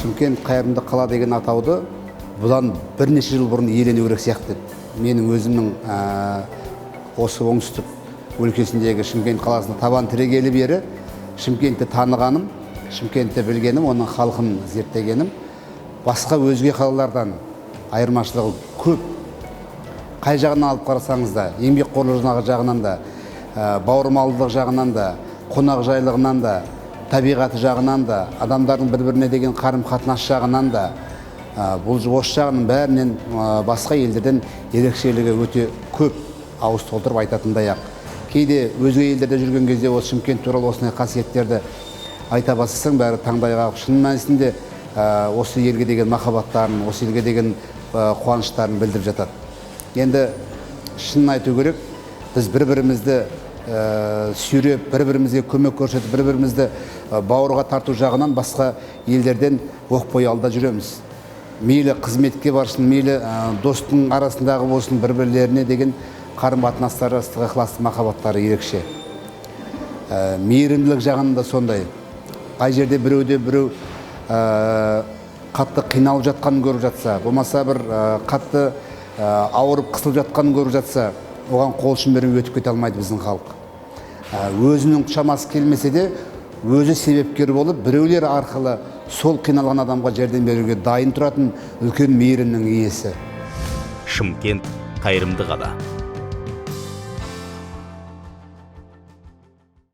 Шымкент қайырымды қала деген атауды бұдан бірнеше жыл бұрын иелену керек сияқты. Менің өзімнің осы оңтүстік өлкесіндегі Шымкент қаласына табан тірегелі бері Шымкентті танығаным, Шымкентті білгенім, оның халқын зерттегенім, басқа өзге қалалардан айырмашылығы көп. Қай жағынан алып қарасаңыз да, еңбекқорлық жағынан да, бауырмалдық жағынан да, қонақжайлығынан да, табиғаты жағынан да, адамдардың бір біріне деген қарым қатынас жағынан да, бұл осы жағының бәрінен басқа елдерден ерекшелігі өте көп, ауыз толтырып айтатындай ақ. Кейде өзге елдерде жүрген кезде осы Шымкент туралы осындай қасиеттерді айта бастасаң, бәрі таңдай қағып, шын мәнісінде осы елге деген махаббаттарын, осы елге деген қуаныштарын білдіріп жатады. Енді шынын айту керек, біз бір бірімізді сүйреп, бір бірімізге көмек көрсетіп, бір бірімізді бауырға тарту жағынан басқа елдерден оқ бойы алда жүреміз. Мейлі қызметке барсын, мейлі достың арасындағы болсын, бір бірлеріне деген қарым қатынастары, ыстық ықыласты махаббаттары ерекше. Мейірімділік жағынан да сондай. Қай жерде біреуде біреу қатты қиналып жатқанын көріп жатса, болмаса бір қатты ауырып қысылып жатқанын көріп жатса, оған қол ұшын бермей өтіп кете алмайды біздің халық. Өзінің шамасы келмесе де, өзі себепкер болып, біреулер арқылы сол қиналған адамға жәрдем беруге дайын тұратын үлкен мейірімнің иесі. Шымкент қайырымды қала.